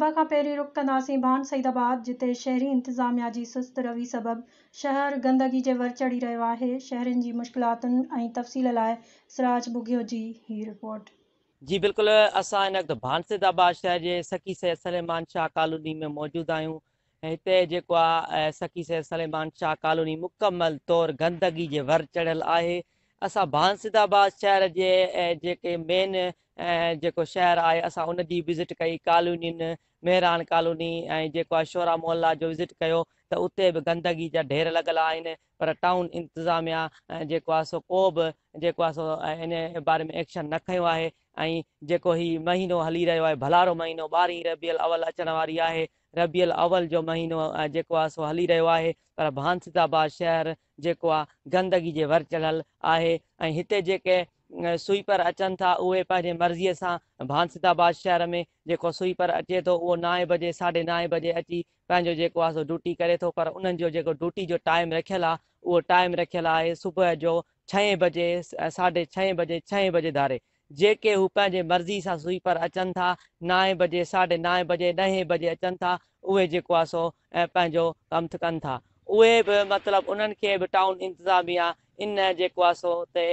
سڀ کان پهرين رخ ڪنداسين ڀان سعيد آباد جتي شهري انتظاميا جي سست روي سبب شهر گندگي جي ور چڙهي رهيو آهي، شهرين جي مشڪلاتن ۽ تفصيل لاء سراج ٻگهيو جي هي رپورٽ. جي بلڪل اسان هن وقت ڀان سيد آباد شهر جي سخي سيد سليمان شاهه ڪالوني ۾ موجود آهيون هتي جيڪو آ سخي سيد سليمان شاهه ڪالوني مڪمل طور گندگي جي ور چڙهيل آهي اسان ڀان سيد آباد شهر جي جيڪي مين جيڪو شهر آهي اسان ان جي وزٽ ڪئي ڪالونين مهراڻ ڪالوني ۽ جيڪو آهي شورا محلا جو وزٽ ڪيو ته اتي به گندگي جا ڍير لڳل آهن پر ٽائون انتظاميا جيڪو آهي سو ڪو به جيڪو آهي سو ان باري ۾ ايڪشن نه کنيو آهي ۽ جيڪو هي مهينو هلي رهيو آهي ڀلارو مهينو ٻارهين ربيع الاول اچڻ واري آهي ربيع الاول جو مهينو جيڪو آهي سو هلي رهيو آهي پر ڀان سيد آباد شهر جيڪو آهي گندگي جي ور چڙهيل آهي ۽ هتي جيڪي سوئيپر اچن ٿا اهي پنهنجي مرضيء سان ڀان آباد شهر ۾ جيڪو سوئيپر اچي ٿو اهو نائين بجي ساڍي نائين بجي اچي پنهنجو جيڪو آهي سو ڊيوٽي ڪري ٿو پر انهن جو جيڪو ڊيوٽي جو ٽائيم رکيل آهي اهو ٽائيم رکيل آهي صبح جو ڇهين بجي ساڍي ڇهين بجي ڇهين بجي ڌاري جيڪي هو پنهنجي مرضي سان سوئيپر اچن ٿا نائين بجي ساڍي نائين بجي ڏهين بجي اچن ٿا اهي جيڪو آهي سو پنهنجو ڪم ڪن ٿا اهي به مطلب انهن کي به ٽائون انتظاميا ان جيڪو آهي سو تي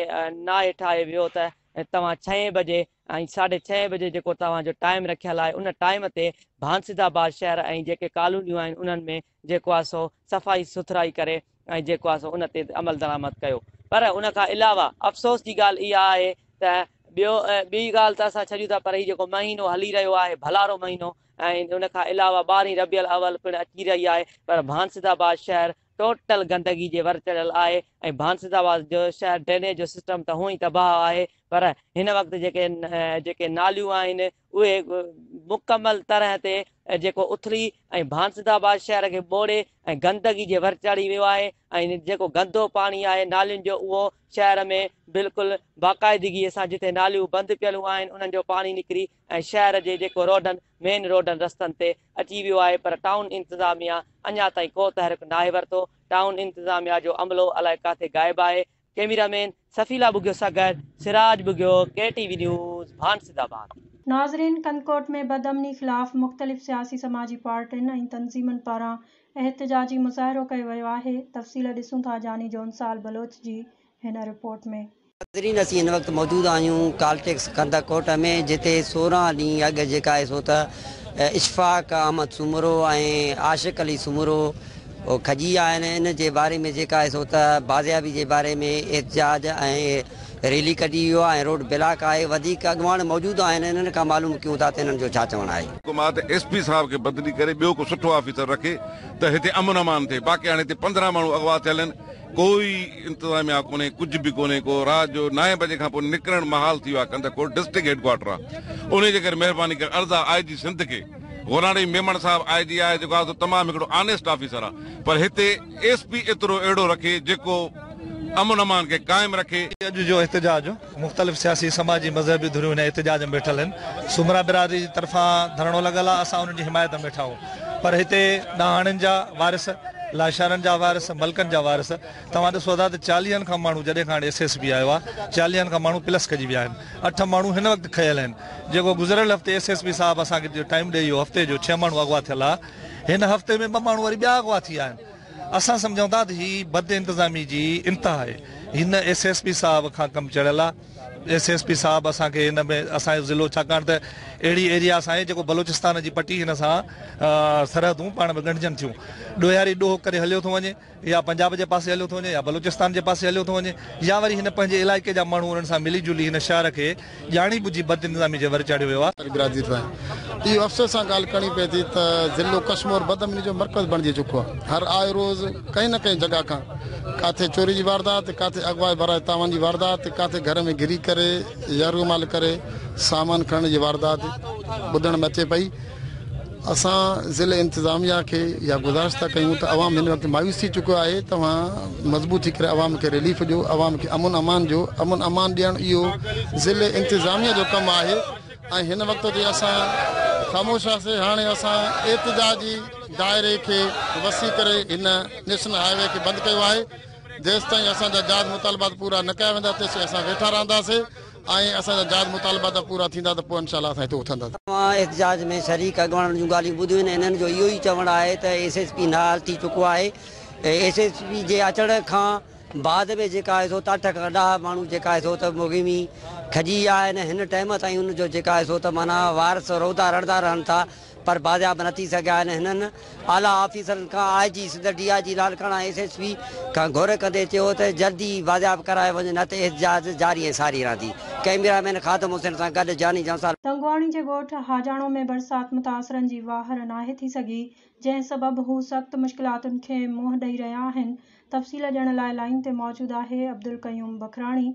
ناهي ٺاهي ويو ته توهان ڇهين بجي ۽ ساڍي ڇهين بجي جيڪو توهان جو ٽائيم رکيل آهي ان ٽائيم تي ڀانسيد آباد شهر ۽ جيڪي ڪالونيون آهن انهن ۾ جيڪو آهي سو صفائي سٿرائي ڪري ۽ جيڪو آهي سو ان تي عمل درآمد ڪيو پر ان کان علاوه افسوس جي ڳالهه اها آهي ته ٻيو ٻي ڳالهه ته اسان ڇڏيون ٿا پر هي جيڪو مهينو هلي رهيو آهي ڀلارو مهينو ۽ ان کان علاوه ٻارهين ربيع الاول پڻ اچي رهي آهي پر ڀانسيد آباد شهر ٽوٽل گندگي جي ور چڙهيل آهي ۽ ڀانسيد آباد جو شهر ڊرينيج جو سسٽم ته هونئن ئي تباهه آهي پر هن وقت جيڪي جيڪي ناليون آهن اهي مڪمل طرح تي جيڪو اٿلي ۽ ڀانسيد آباد شهر کي ٻوڙي ۽ گندگي جي ور چڙهي ويو آهي ۽ جيڪو گندو پاڻي آهي نالين جو اهو شهر ۾ بلڪل باقاعدگي سان جتي ناليون بند پيل آهن انهن جو پاڻي نڪري ۽ شهر جي جيڪو روڊن مين روڊن رستن تي اچي ويو آهي پر ٽائون انتظاميا اڃا تائين ڪو تحرڪ ناهي ورتو، ٽائون انتظاميا جو عملو الائي ڪاٿي غائب آهي، ڪئميرا مين سفيلا ٻگهيو سان گڏ Siraj Bughio, K T V news, Bhan Saidabad. ناظرين ڪنڌڪوٽ ۾ بدامني خلاف مختلف سياسي سماجي پارٽين ۽ تنظيمن پاران احتجاجي مظاهرو ڪيو ويو آهي، تفصيل ڏسون ٿا جاني جونسال بلوچ جي هن رپورٽ ۾. ناظرين اسين هن وقت موجود آهيون ڪالٽيڪس ڪنڌڪوٽ ۾ جتي 16 ڏينهن اڳ جيڪا آهي سو ته اشفاق احمد سومرو ۽ عاشق علي سومرو کڄي ويا آهن ان جي باري ۾ جيڪا آهي سو ته بازيابي جي باري ۾ احتجاج ۽ ريلي ڪڍي ويو آهي ۽ روڊ بلاڪ آهي وڌيڪ اڳواڻ موجود آهن انهن کان معلوم ڪيون ٿا ته انهن جو ڇا چوڻ آهي. حڪم آ ته ايس پي صاحب کي بدلي ڪري ٻيو ڪو سٺو آفيسر رکي ته هتي امن امان ٿئي باقي هاڻي هتي 15 ماڻهو اغوا ٿيل آهن ڪوئي انتظاميا ڪونهي ڪجهه به ڪونهي ڪو رات جو نائين بجي کان پوء نڪرڻ محال ٿي ويو آهي ڪنڌڪوٽ ڊسٽرڪٽ هيڊ ڪوارٽر آهي انهي جي ڪري مهرباني ڪري عرض آهي آء جي سنڌ کي غلام نبي ميمڻ صاحب آء جي آهي جيڪو آهي سو تمام هڪڙو آنيسٽ آفيسر آهي پر هتي ايس پي ايترو اهڙو رکي جيڪو امن امان کي قائم رکي. اڄ جو احتجاج مختلف سياسي سماجي مذهبي ڌريون هن احتجاج ۾ ويٺل آهن سومرا برادري جي طرفان ڌرڻو لڳل آهي اسان انهن جي حمايت ۾ ويٺا آهيون پر هتي ڏاهاڻين جا وارث لاشارن جا وارث ملڪن جا وارث توهان ڏسو ٿا ته چاليهن کان ماڻهو جڏهن کان هاڻي ايس ايس پي آيو آهي چاليهن کان ماڻهو پلس کڄي ويا آهن اٺ ماڻهو هن وقت کنيل آهن جيڪو گذريل هفتي ايس ايس پي صاحب اسان کي ٽائيم ڏئي ويو هفتي جو ڇهه ماڻهو اغوا ٿيل ها هن هفتي ۾ ٻه ماڻهو وري ٻيا اغوا ٿي ويا آهن اسان سمجهون ٿا ته هي بد انتظامي جي انتها آهي هن ايس ايس پي صاحب کان ڪم چڙهيل آهي ايس ايس پي صاحب اسان کي هن ۾ اسان جو ضلعو ڇاڪاڻ ته اهڙي ايريا سان آهي جيڪو بلوچستان جي پٽي هن سان سرحدون پاڻ ۾ ڳنڍجن ٿيون ڏوهياري ڏوهه ڪري هليو ٿو وڃي يا پنجاب جي پاسي هليو ٿو وڃي يا بلوچستان جي پاسي هليو ٿو وڃي يا وري هن پنهنجي علائقي جا ماڻهو انهن سان ملي جلي هن شهر کي ڄاڻي ٻجهي بدانتظامي جي ور چاڙهيو ويو آهي. برادري ٿو آهي. اهو افسوس سان ڳالهه ڪرڻي پئي ٿي ته ضلعو ڪشمور بدامني جو مرڪز بڻجي چڪو آهي. هر آئي روز ڪنهن نه ڪنهن جڳهه کان ڪاٿي چوري جي واردات، ڪاٿي اغوا براء تاوان جي واردات، ڪاٿي گهر ۾ گهري ڪري يرغمال ڪري سامان کڻڻ جي واردات ٻڌڻ ۾ اچي پئي. اسان ضلعي انتظاميا کي اها گذارش ٿا ڪيون ته عوام هن وقت مايوس ٿي چڪو آهي توهان مضبوط ٿي ڪري عوام کي رليف ڏيو عوام کي امن امان ڏيو امن امان ڏيڻ اهو ضلعي انتظاميا جو ڪم آهي ۽ هن وقت تي اسان خاموش هئاسي هاڻي اسان احتجاجي دائري کي وسيع ڪري هن نيشنل هاء وي کي بند ڪيو آهي جيستائين اسان جا جائز مطالبات پورا نه ڪيا ويندا تيسين اسان ويٺا رهنداسي. ۽ اسان جا جائز مطالبا ته پورا ٿيندا ته پوء انشاء الله اسان هتي اٿنداسين. توهان احتجاج ۾ شريڪ اڳواڻن جون ڳالهيون ٻڌيون آهن انهن جو اهو ئي چوڻ آهي ته ايس ايس پي نااهل ٿي چڪو آهي ايس ايس پي جي اچڻ کان بعد ۾ جيڪا آهي سو ته اٺ کان ڏهه ماڻهو جيڪا آهي سو ته مغوي کڄي ويا آهن هن ٽائيم تائين ان جو جيڪا آهي سو ته معنيٰ وارث روئندا رڙندا رهن ٿا پر بازياب نه ٿي سگهيا آهن هنن اعليٰ آفيسرن کان I G Sindh D I G Larkana S S P کان گهر ڪندي چيو ته جلدي بازياب ڪرايو وڃي نه ته احتجاج جاري ۽ ساري رهندي ڪئميرا مين خادم حسين سان گڏ جاني جنسار. تنگواڻي جي ڳوٺ حاجاڻو ۾ برسات متاثرن جي واهر ناهي ٿي سگهي، جنهن سبب هو سخت مشڪلاتن کي منهن ڏئي رهيا آهن، تفصيل ڏيڻ لاء لائين تي موجود آهي عبدالقيوم بکراڻي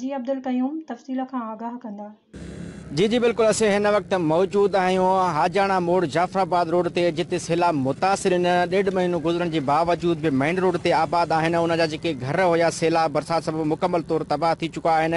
جي عبدالقيوم تفصيل کان آگاهه ڪندا. جي جي بلڪل اسين هن وقت موجود آهيون حاجاڻا موڙ جعفرآباد روڊ تي جتي سيلاب متاثرين ڏيڍ مهينو گذرڻ جي باوجود به مين روڊ تي آباد آهن ان جا جيڪي گهر هيا سيلاب برسات سبب مڪمل طور تباهه ٿي چڪا آهن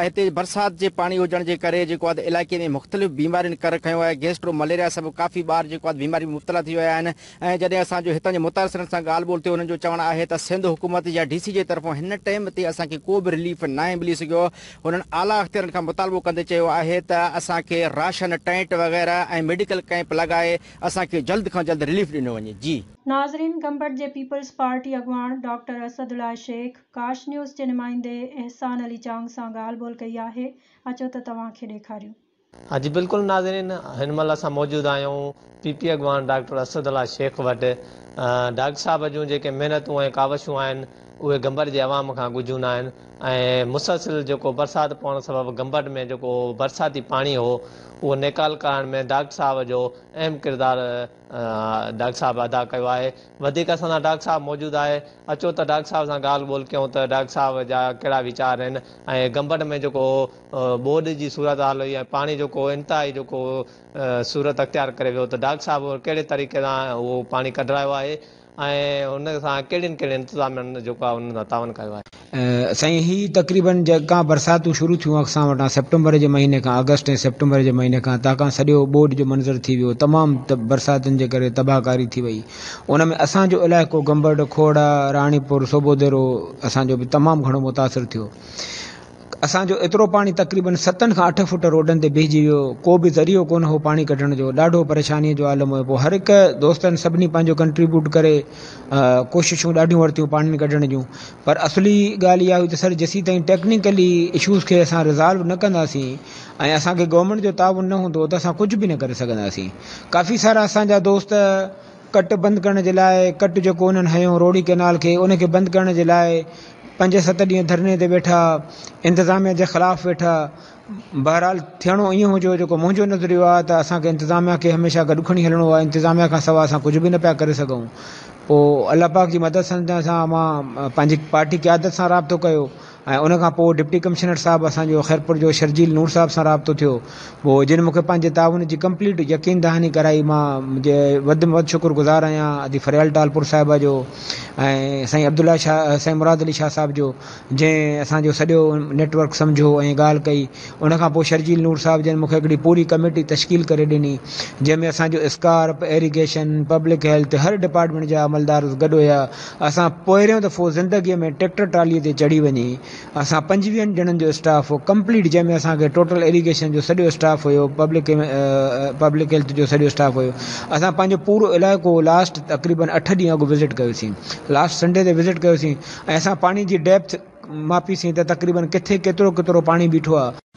هتي برسات جي پاڻي هجڻ جي ڪري جيڪو آهي علائقي ۾ مختلف بيمارين ڪر کنيو آهي گيسٽرو مليريا سبب ڪافي ٻار جيڪو آهي بيماري ۾ مبتلا ٿي ويا آهن ۽ جڏهن اسان جو هتان جي متاثرن سان ڳالهه ٻولهه ٿيو انهن جو چوڻ آهي ته سنڌ حڪومت يا ڊي سي جي طرفون هن ٽيم تي اسان کي ڪو به رليف ناهي ملي سگهيو هنن اعليٰ اختيارين کان مطالبو ڪندي چيو آهي ته اسان کي راشن ٽينٽ وغيره ۽ ميڊيڪل ڪئمپ لڳائي اسان کي جلد کان جلد رليف ڏنو وڃي جي. ناظرين گمبٽ جي پيپلز پارٽي اڳواڻ ڊاڪٽر اسد الله شيخ ڪاش نيوز جي نمائندي احسان علي چانگ سان ڳالهه ٻولهه ڪئي آهي اچو ته توهان کي ڏيکاريون. ها جي بلڪل ناظرين هن مهل اسان موجود آهيون پي پي اڳواڻ ڊاڪٽر اسد الله شيخ وٽ ڊاڪٽر صاحب جون جيڪي محنتون ۽ ڪاوشون آهن اهي گمبٽ جي عوام کان ڳجهيون ناهن ۽ مسلسل جيڪو برسات پوڻ سبب گمبٽ ۾ جيڪو برساتي پاڻي هو اهو نيڪال ڪرائڻ ۾ ڊاڪٽر صاحب جو اهم ڪردار ڊاڪٽر صاحب ادا ڪيو آهي وڌيڪ اسان سان ڊاڪٽر صاحب موجود آهي اچو ته ڊاڪٽر صاحب سان ڳالهه ٻولهه ڪيون ته ڊاڪٽر صاحب جا ڪهڙا ويچار آهن ۽ گمبٽ ۾ جيڪو ٻوڏ جي صورت حال هئي ۽ پاڻي جيڪو انتهائي جيڪو صورت اختيار ڪري ويو ته ڊاڪٽر صاحب ڪهڙي طريقي سان اهو پاڻي ڪڍرايو آهي ۽ ان سان ڪهڙين ڪهڙين انتظامين جيڪو آهي انهن سان تعاون ڪيو آهي. سائين هي تقريبن جيڪا برساتون شروع ٿيون اسان وٽان سيپٽمبر جي مهيني کان آگسٽ ۽ سيپٽمبر جي مهيني کان تان کان سڄو ٻوڏ جو منظر ٿي ويو تمام برساتن جي ڪري تباهه ڪاري ٿي وئي ان ۾ اسان جو علائقو گمبٽ کوڙا راڻيپور صوڀوديرو اسان جو به تمام گهڻو متاثر ٿيو اسان جو ايترو پاڻي تقريبن ستن کان اٺ فوٽ روڊن تي بيهجي ويو، ڪو به ذريعو ڪونه هو پاڻي ڪڍڻ جو، ڏاڍو پريشانيء جو عالم هيو، پوء هر هڪ دوستن سڀني پنهنجو ڪنٽريبيوٽ ڪري ڪوششون ڏاڍيون ورتيون پاڻي ڪڍڻ جون پر اصلي ڳالهه اها هئي ته سر جيسيتائين ٽيڪنيڪلي اشوز کي اسان ريزالو نه ڪنداسين ۽ اسان کي گورنمينٽ جو تعاون نه هوندو ته اسان ڪجهه به نه ڪري سگهنداسين ڪافي سارا اسان جا دوست ڪٽ بند ڪرڻ جي لاء ڪٽ جيڪو انهن هنيو روهڙي ڪئنال کي ان کي بند ڪرڻ جي لاء پنج ست ڏينهن ڌرڻي تي ويٺا انتظاميا جي خلاف ويٺا بهرحال ٿيڻو ائين هجو جيڪو منهنجو نظريو آهي ته اسان کي انتظاميا کي هميشه گڏ کڻي هلڻو آهي انتظاميا کان سواء اسان ڪجهه به نه پيا ڪري سگهون پوء الله پاڪ جي مدد سان مان پنهنجي پارٽي قيادت سان رابطو ڪيو ۽ ان کان پوء ڊپٽي ڪمشنر صاحب اسان جو خيرپور جو شرجيل نور صاحب سان رابطو ٿيو پوء جن مون کي پنهنجي تعاون جي ڪمپليٽ يقين دهاني ڪرائي مان جي وڌ ۾ وڌ شڪر گذار آهيان ادي فريال ٽالپور صاحبه جو ۽ سائين عبدالله شاهه سائين مراد علي شاهه صاحب جو جنهن اسان جو سڄو نيٽ ورڪ سمجهيو ۽ ڳالهه ڪئي ان کان پوء شرجيل نور صاحب جن مون کي هڪڙي پوري ڪميٽي تشڪيل ڪري ڏني جنهن ۾ اسان جو اسڪارپ ايريگيشن پبلڪ هيلٿ هر ڊپارٽمينٽ جا عملدار گڏ هيا اسان پهريون دفعو زندگيء ۾ ٽريڪٽر ٽراليء تي چڙهي وڃي اسان پنجويهن ڄڻن جو اسٽاف هو ڪمپليٽ جنهن ۾ اسان کي ٽوٽل ايريگيشن جو سڄو اسٽاف هيو پبلڪ پبلڪ هيلٿ جو سڄو اسٽاف هيو اسان پنهنجو پورو علائقو لاسٽ تقريبن اٺ ڏينهن اڳ وزٽ ڪيوسين لاسٽ سنڊي تي وزٽ ڪيوسين ۽ اسان پاڻي جي ڊيپٿ ماپيسين ته تقريبن ڪٿي ڪيترو ڪيترو پاڻي بيٺو آهي.